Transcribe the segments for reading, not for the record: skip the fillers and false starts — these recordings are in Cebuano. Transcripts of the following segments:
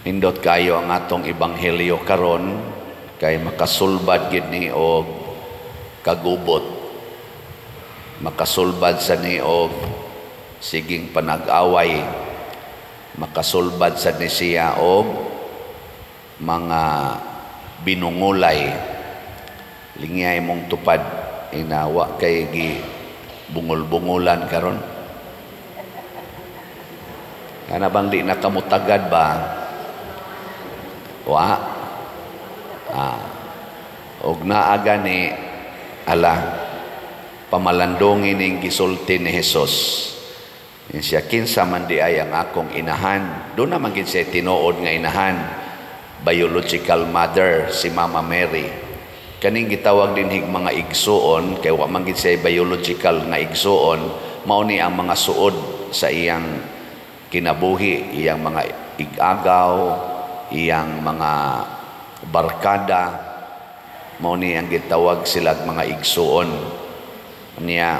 Nindot kayo ang atong ebanghelyo karon kay makasulbad gid ni og kagubot. Makasulbad sa ni og siging panag-away. Makasulbad sa ni siya og mga binungulay. Lingay mong tupad inawa kay gi bungol-bungulan karon. Kana bang di na kamutagad ba? Wa. Ah. Og naa gani ala pamalandungi ning gisulti ni Jesus. Siya, "Kinsa man di ay ang akong inahan?" Doon naman gid siya tinuod nga inahan. Biological mother si Mama Mary. Kaning gitawag dinhig mga igsuon kay wa man gid siya biological nga igsuon, mao ni ang mga suod sa iyang kinabuhi, iyang mga igagaw, iyang mga barkada, mao ni ang gitawag sila mga igsuon. Niya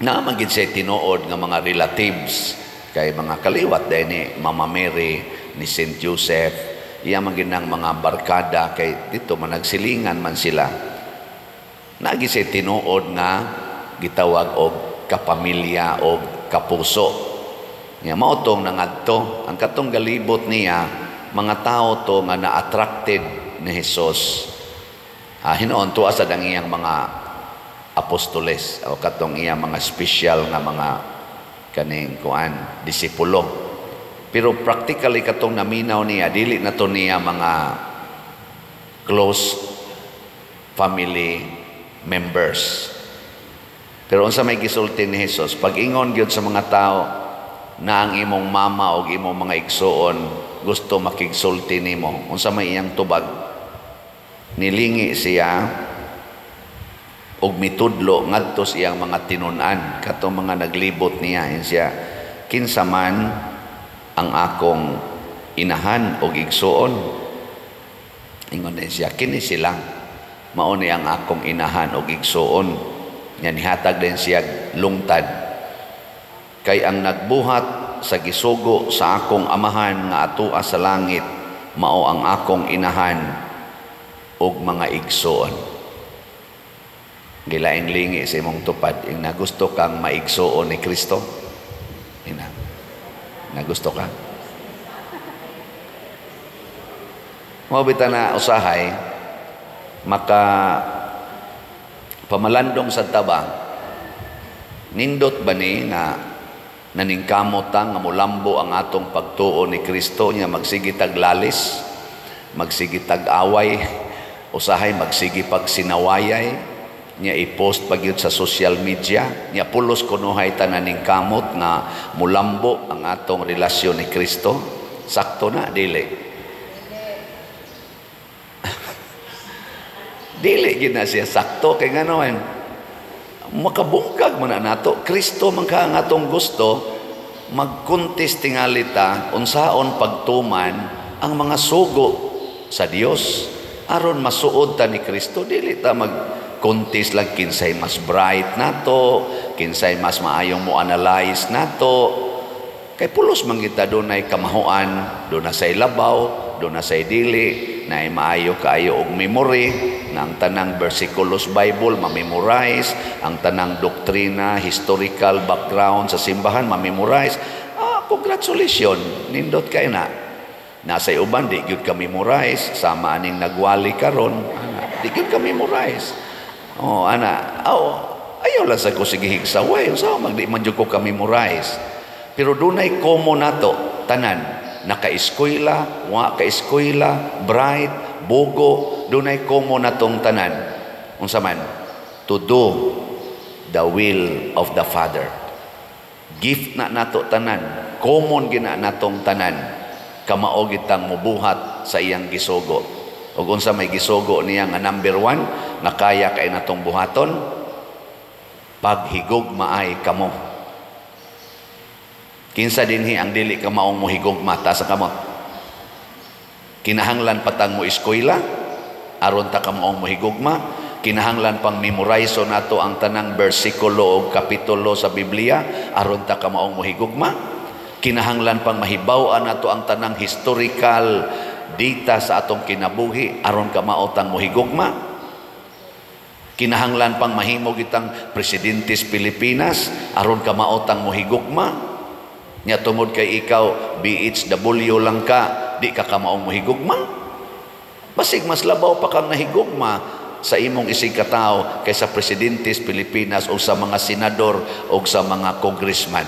naa man gid siya tinuod nga mga relatives kay mga kaliwat dahil ni Mama Mary, ni Saint Joseph, iya man gid nang mga barkada kay dito man nagsilingan man sila. Naa gid siya tinuod nga gitawag og kapamilya og kapuso. Nya mao tong nangadto ang katong galibot niya, mga tao to nga na-attracted ni Jesus. Ah, hinuon tuwa sa ang iyang mga apostoles o katong iyang mga special nga mga kaning kuan disipulo. Pero practically katong naminaw niya, dili na to niya mga close family members. Pero unsa may gisulti ni Jesus? Pag-ingon gyud sa mga tao na ang imong mama o imong mga igsuon gusto makigsulti nimo, unsa may iyang tubag? Nilingi siya og mitudlo ngadto sa iyang mga tinun-an, katong mga naglibot niya. Siya, "Kinsa man ang akong inahan og igsuon?" Ingon din siya, "Kini sila mao ni ang akong inahan og igsuon." Nya nihatag din siya lungtad, "Kay ang nagbuhat sa gisugo sa akong Amahan nga atua sa langit, mao ang akong inahan og mga igsuon." Gilaing lingi sa imong tupad, ing nagusto kang maigsuon ni Kristo. Ina. Nagusto ka? Mao bitaw na usahay maka pamalandong sa taba, nindot ba ni nga naningkamot ta nga mulambo ang atong pagtuo ni Kristo, nya magsige tag lalis, magsige tag away, usahay magsige pag sinawayay, nya i-post pag yun sa social media, nya pulos kunuhay ta naningkamot nga mulambo ang atong relasyon ni Kristo? Sakto na dili? Dili gid na siya sakto kay ngano man makabungkag man na nato. Kristo man ka ang atong gusto, magkuntis tingali ta unsaon pagtuman ang mga sugo sa Dios aron masuod ta ni Kristo. Dili ta magkuntis lang kinsay mas bright nato, kinsay mas maayong mo analyze nato, kay pulos man kita dunay kamahuan, duna say labaw, duna say dili, na maayo kaayo og memory na ang tanang versikulos Bible ma-memorize, ang tanang doktrina, historical background sa simbahan ma-memorize. Ah, congratulations, nindot kay na. Nasa uban di gyud ka memorize, sama aning nagwali karon, ana, di gyud ka memorize. Oh, ana, oh, ayaw lang sa ko sige higsaway, unsa mag di man jud ko ka memorize. Pero dunay common nato tanan, naka-eskwela, wa ka-eskwela, bright, bugo, dunay common natong tanan. Unsa man? To do the will of the Father. Gift na nato tanan, common gina natong tanan. Kamao gitang mubuhat sa iyang gisugo. Ug unsa may gisugo niya nga number 1 nga kaya kay natong buhaton? Paghigugmaay kamo. Kinsa dinhi ang dili ka maong mohigugma ta sa kamot? Kinahanglan patang mo eskwela aron ta ka maong mohigugma? Kinahanglan pang memorize nato ang tanang bersikulo o kapitulo sa Biblia aron ta ka maong mohigugma? Kinahanglan pang mahibaw-an nato ang tanang historical data sa atong kinabuhi aron kamao tang mohigugma. Kinahanglan pang mahimo kitang presidente sa Pilipinas aron kamao tang mohigugma. Nya tungod kay ikaw BHW lang ka, di ka kamaong mohigugma. Basig mas labaw pa kang nahigugma sa imong isig katawo kaysa presidente sa Pilipinas o sa mga senador o sa mga congressman.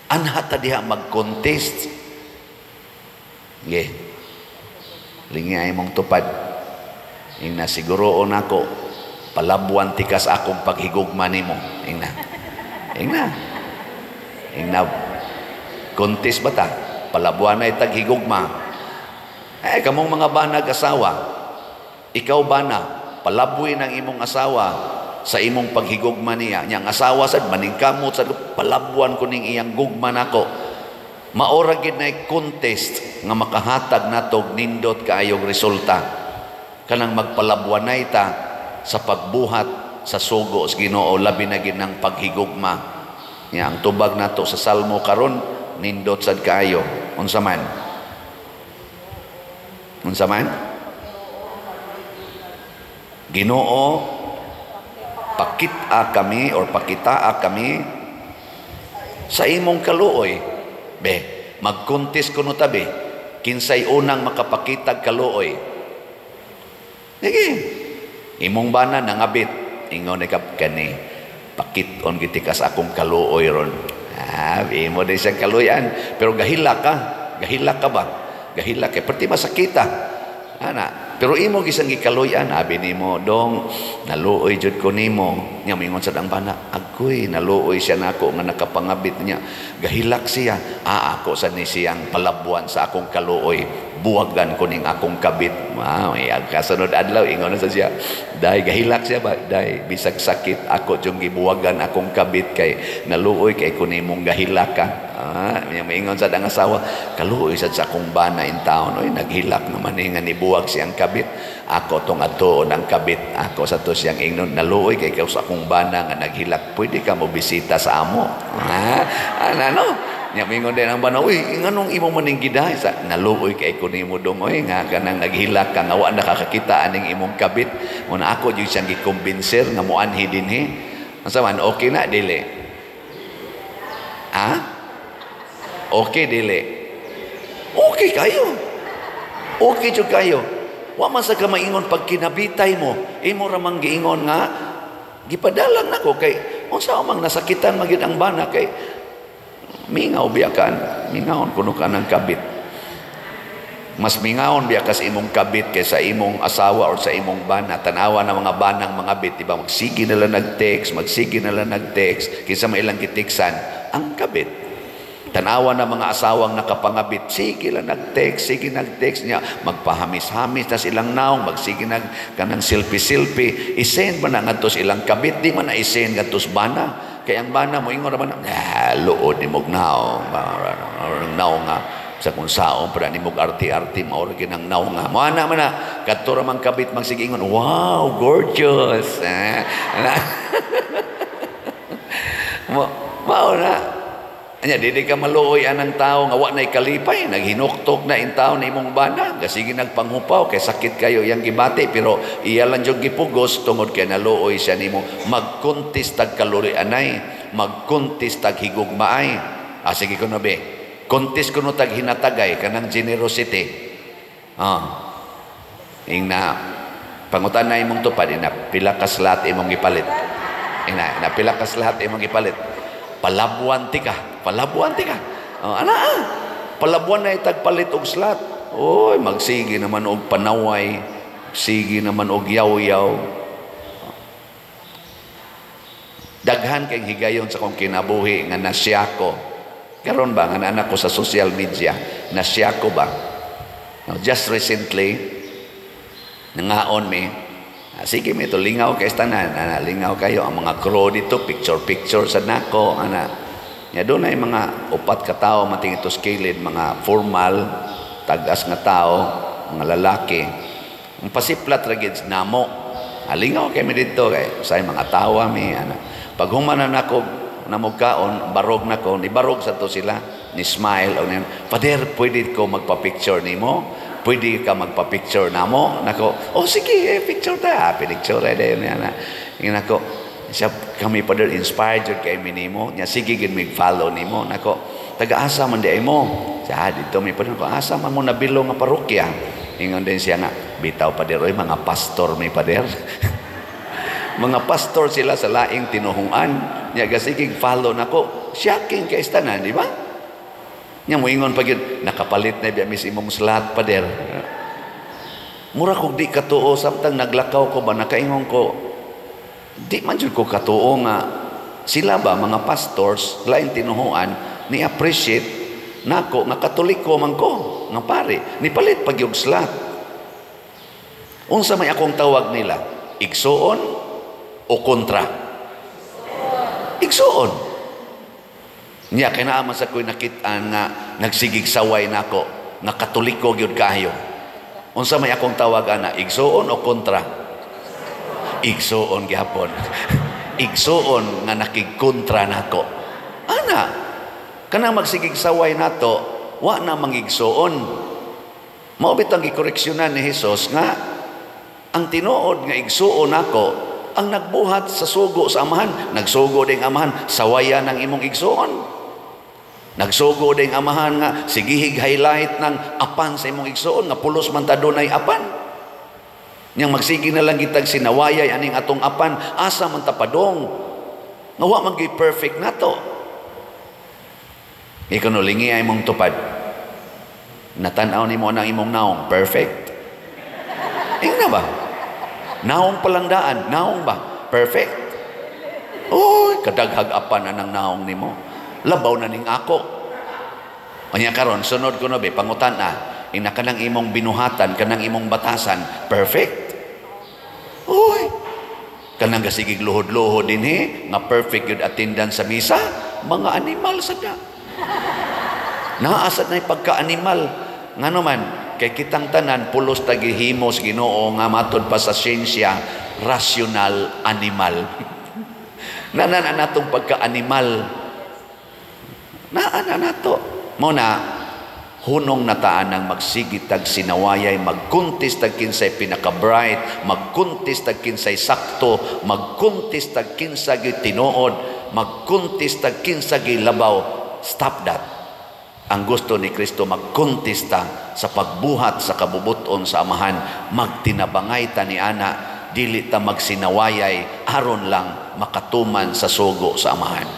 Anha ta diha mag-contest. Ge. Lingi ay mong tupad. Ingna siguroon ako palabuan tikas akong paghigugma nimo. Ingna. Ingna. Ingna. Contest ba ta? Palabuan ay taghigugma. Eh kamong mga banag asawa, ikaw bana, palabuin ang imong asawa sa imong paghigugma niya. Nya ang asawa sad maningkamot sad, palabuan ko ning iyang gugma nako. Maora gid nay contest nga makahatag natog nindot kaayog resulta. Kanang magpalabuanay ta sa pagbuhat sa sugo sa Ginoo, labi na gid ng paghigugma. Nya ang tubag nato sa Salmo karon nindot sad kaayo. Unsa man? Unsa man? Ginoo, pakita kami or pakitaa kami sa imong kaluoy. Be, magkontes kuno tabi, kinsay unang makapakitag kaluoy. Sige, imong bana nangabit, ingon ni kap kani, pakit-on giti kas akong kaluoy ron. Ah, imo din siyang kaluyan, pero gahila ka ba? Gahila kay perti masakita. Ana, pero imo gisang gikaluyan, abi nimo dong naluoy jud ko nimo. Nya mingon sad ang bana, agoy naluoy siya nako nga nakapangabit niya. Gahilak siya. Ah, ako sa ni siyang palabuan sa akong kaluoy. Buwagan ko ning akong kabit. Ah, may kasunod adlaw ingon na sa siya. Dai gahilak siya ba? Dai bisag sakit ako jung gibuwagan akong kabit kay naluoy kay ko nimong gahilak ka. Ah, may ingon sad ang asawa, kaluoy sad sa akong bana in town, oy naghilak naman ni nga nibuwag siyang kabit. Ako tong atuon ang kabit. Ako sa to siyang ingnon, naluoy kay sa akong bana nga naghilak. Pwede ka mo bisita sa amo. Ah, ano? Nya mingon din ang bana, uy, nganong imo maning gidahay sa naluoy kay ko nimo dong, oy nga kanang naghilak ka nga wa nakakakita aning imong kabit. Muna ako jud siyang gikumbinser nga moanhi dinhi. Unsa man, okay na dili? Ha? Okay dili? Okay kayo. Okay jud kayo. Wa man sa ka maingon pag kinabitay mo, imo ra mang giingon nga gipadalang nako kay unsa mang nasakitan magid ang bana kay mingaw biya kan, mingawon kuno ka ng kabit. Mas mingawon biya ka sa imong kabit kaysa imong asawa or sa imong bana. Tanawa na mga banang mga bit, di ba? Magsige na lang nag-text, magsige na lang nag-text, kaysa may ilang gitiksan, ang kabit. Tanawa na mga asawang nakapangabit, sige lang nag-text, sige nag-text niya, magpahamis-hamis na silang naong, magsige nag kanang selfie-selfie, isend man na ngadto sa ilang kabit, di man na isend ngadto sa bana. Kaya ang bana mo ingon ra man, ah, luod ni mog naong, naong nga sa kung saon para ni mog arti-arti mao ra kinang naong nga. Mo ana man na kadto ra man kabit magsige ingon, wow, gorgeous. Eh, mo mao na. Anya dili ka maluoy anang tao nga wa nay kalipay, naghinuktok na in tao na imong bana, gasige nagpanghupaw kay sakit kayo iyang gibati, pero iya lang jud gipugos tungod kay naluoy siya nimo. Magkontest tag kaluoy anay, magkontest tag higugmaay. Ah, sige kuno be. Contest kuno tag hinatagay kanang generosity. Ah. Ingna pangutan na imong tupad, ina pila ka slot imong gipalit. Ina, ina pila ka slot imong gipalit. Palabuan ti ka, palabuan ti ka. Oh, ana ah. Palabuan na itagpalit og slot. Oy, magsige naman og panaway, sige naman og yaw-yaw. Daghan kay higayon sa akong kinabuhi nga nasya ko. Karon ba nga anak ko sa social media, nasya ko ba? Now, just recently nangaon mi. Ah, sige, may ito, lingaw kay tanan, ana, lingaw kayo ang mga crew dito, picture picture sa nako, ana. Ya doon ay mga upat ka tao mating ito skilid, mga formal tagas nga tao, mga lalaki. Ang pasiplat ra gid namo. Alingaw kay mi dito kay say mga tawa mi, ana. Pag human na nako Namugkaon, barog na ko, ni barog sa to sila, ni smile o niyan, "Father, pwede ko magpa-picture nimo? Pwede ka magpa-picture namo?" Nako, "Oh sige, eh, picture ta." Picture eh, niya na. Nako, siya, "Kami, Father, inspired jud kay mi nimo. Nya sige gid mig follow nimo." Nako, "Taga-asa man di mo?" Siya, "Dito mi, Father." Ko, "Asa man mo nabilo nga parokya?" Ingon din siya nga, "Bitaw, Father, oy, mga pastor mi, Father." Mga pastor sila sa laing tinuhungan. Nya gasigig follow nako. Shocking kay tanan, di ba? Nya moingon pa gyud, "Nakapalit na biya mis imong slot, Father." Mura kog di katuo samtang naglakaw ko ba, nakaingon ko, di man jud ko katuo nga sila ba, mga pastors, laing tinuhuan, ni appreciate nako nga Katoliko man ko nga pare, nipalit pag yung slot. Unsa may akong tawag nila, igsuon o kontra? Igsuon niya. Kay naa man sa ko'y nakit-an nga nagsigig saway nako nga Katoliko gyud kayo. Unsa may akong tawag ana, igsuon o kontra? Igsuon gyapon, igsuon nga nakigkontra nako ana. Kanang magsigig saway nato, wa na mangigsuon. Mao bitang gikoreksyonan ni Hesus nga ang tinuod nga igsuon nako ang nagbuhat sa sugo sa Amahan. Nagsugo ding Amahan, sawayan ang imong igsuon. Nagsugo ding Amahan nga sigihig highlight ng apan sa imong igsuon nga pulos man ta dunay apan. Yang magsige na lang kitag sinawayay aning atong apan, asa man ta padong nga wa man perfect nato? Ikaw no, lingi ay mong tupad. Natanaw nimo ang imong naong, perfect? Ingna ba? Naong palangdaan, naong ba? Perfect? Uy, kadaghag apan anang naong nimo. Labaw na ning ako. Kanya karon, sunod ko no be, pangutan na. Ina kanang imong binuhatan, kanang imong batasan, perfect? Uy, kanang gasigig luhod-luhod din he, nga perfect yun attendance sa misa, mga animal sa da. Naasad na pagka-animal. Nga naman, kay kitang tanan, pulos tagihimos Ginoo nga matod pa sa siyensya, rational animal. Nanan natong pagka-animal. Naa na nato. Mo na, hunong nataan ang magsigitag sinawayay, magkuntis tag kinsay pinaka-bright, magkuntis tag kinsay sakto, magkuntis tag kinsay tinuod, magkuntis tag kinsay labaw. Stop that. Ang gusto ni Kristo, magkontesta sa pagbuhat sa kabubuton sa Amahan, magtinabangay ta ni ana, dili ta magsinawayay aron lang makatuman sa sugo sa Amahan.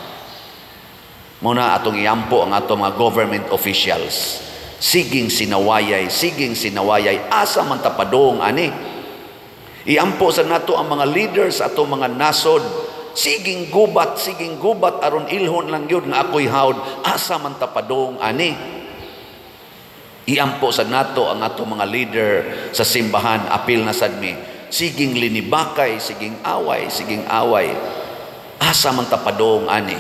Muna atong iampo ang atong mga government officials. Siging sinawayay, siging sinawayay, asa man ta padung ani? Iampo sa nato ang mga leaders atong mga nasod. Siging gubat aron ilhon lang yun nga ako'y hawd, asa man ta padung ani? Iampo sa nato ang ato mga leader sa simbahan, apil na sad mi. Siging linibakay, siging away, siging away. Asa man ta padung ani?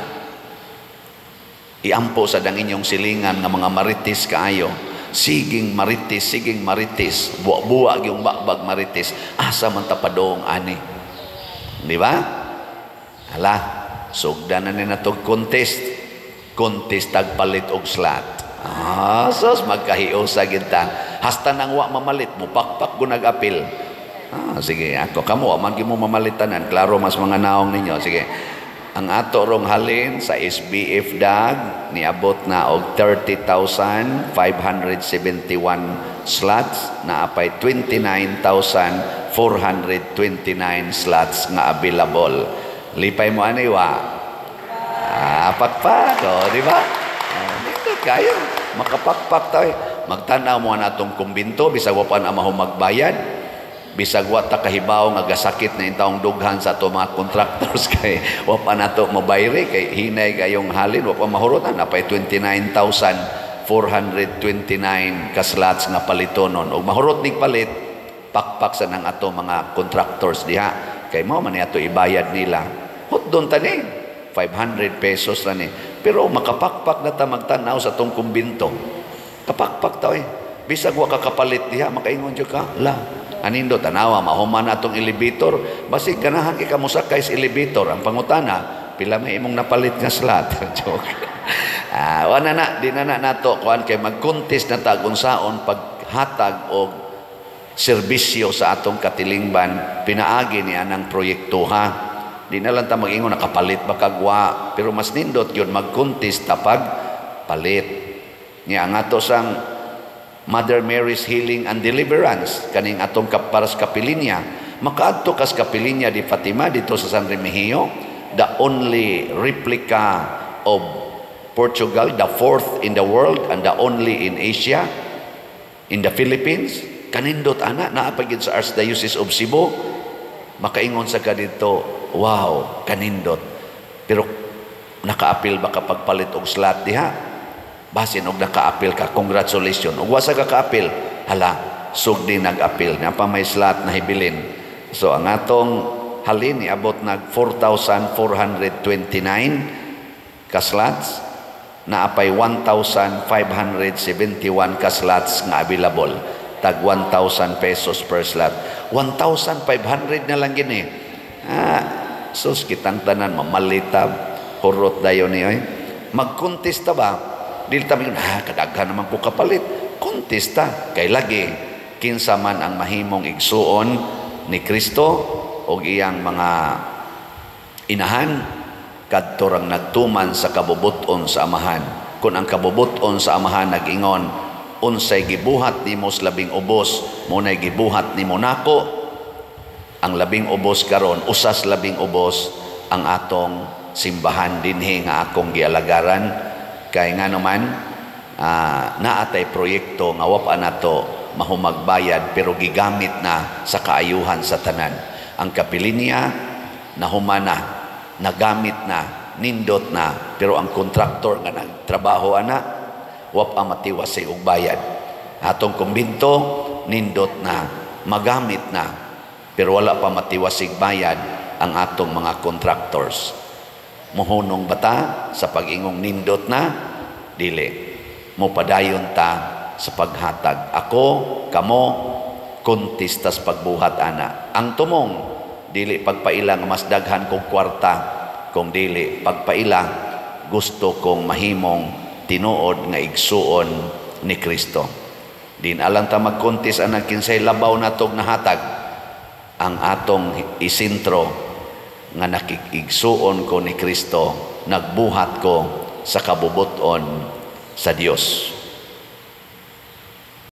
Iampo sa dang inyong silingan nga mga marites kaayo. Siging marites, siging marites, buwa-buwa yung bakbag marites, asa man ta padung ani? Di ba? Hala, sugdan na ni natog contest. Contest tagpalit og slot. Ah, sos magkahiusa gid ta. Hasta nang wa mamalit, mupakpak ko nag-apil. Ah, sige, ako kamo wa man gyud mo mamalitanan. Klaro mas mga naong ninyo. Sige. Ang ato rong halin sa SBF DAG niabot na og 30,571 slots, na apay 29,429 slots nga available. Lipay mo ani wa? Ah, pakpak, o, di ba? Ah, dito kayo, makapakpak tayo. Magtanaw mo na atong kumbinto, bisag wa pa na maho magbayad. Bisag wa ta kahibaw nga gasakit na intawong dughan sa ato mga contractors kay wa pa nato mabayri kay hinay kayong halin, wa pa mahurotan, napay 29,429 ka slots nga palitonon. Og mahurot nig palit, pakpak sa nang ato mga contractors diha kay mao man ato ibayad nila. Hotdon tani 500 pesos ra ni. Pero makapakpak na ta magtan-aw sa atong kumbinto. Kapakpak ta oy. Bisag wa ka kapalit diha, makaingon jud ka, la. Anindo tanawa mahuman atong elevator, basig ganahan kay ka mosakay sa elevator, ang pangutana, Pila may imong napalit nga slot? Joke. Ah, wala na, di na na nato kuan kay mag-contest na ta unsaon paghatag og serbisyo sa atong katilingban pinaagi ni anang proyekto, ha. Di na lang ta mag-ingon nakapalit ba kagwa, pero mas nindot yun mag-contest ta pag palit. Nya ang ato sang Mother Mary's Healing and Deliverance, kaning atong kaparas kapilinya, makaadto kas Kapilinya di Fatima dito sa San Remigio, the only replica of Portugal, the fourth in the world and the only in Asia, in the Philippines. Kanindot ana, naa pa gyud sa Archdiocese of Cebu. Makaingon sa ka dito, "Wow, kanindot." Pero nakaapil ba ka pagpalit og slot diha? Basin og nakaapil ka, congratulations. Ug wa sa ka kaapil, hala, sugdi nag-apil. Na pa may slot na hibilin. So ang atong halin niabot nag 4,429 ka slots, naapay 1,571 ka slots nga available, tag 1,000 pesos per slot, 1,500 na lang gini. Ah, sus, kitang tanan mamalitab, hurot dayon ni oy. Magkontesta ba, dili ta mingon, "Ah, kadaghan naman ko kapalit." Kontesta kay lagi kinsa man ang mahimong igsuon ni Kristo og iyang mga inahan, kadto rang nagtuman sa kabubuton sa Amahan. Kung ang kabubuton sa Amahan nag-ingon, "Unsay gibuhat nimo sa labing ubos, mao nay gibuhat nimo nako." Ang labing ubos karon, usas labing ubos ang atong simbahan dinhi nga akong gialagaran, kay nga naman naatay proyekto nga wa pa nato mahumagbayad pero gigamit na sa kaayuhan sa tanan. Ang kapilinya nahumana, nagamit na, nindot na, pero ang kontraktor nga nagtrabaho ana, wa pa matiwasay og bayad. Atong kumbinto, nindot na, magamit na, pero wala pa matiwasig bayad ang atong mga contractors. Muhunong bata sa pag-ingong nindot na? Dili. Mopadayon ta sa paghatag. Ako, kamo, kontestas pagbuhat ana. Ang tumong, dili pagpaila nga mas daghan kong kwarta, kung dili pagpaila gusto kong mahimong tinuod nga igsuon ni Kristo. Din alang ta magkontes anang kinsay labaw natog nahatag. Ang atong isintro nga nakig-igsuon ko ni Kristo, nagbuhat ko sa kabubuton sa Dios.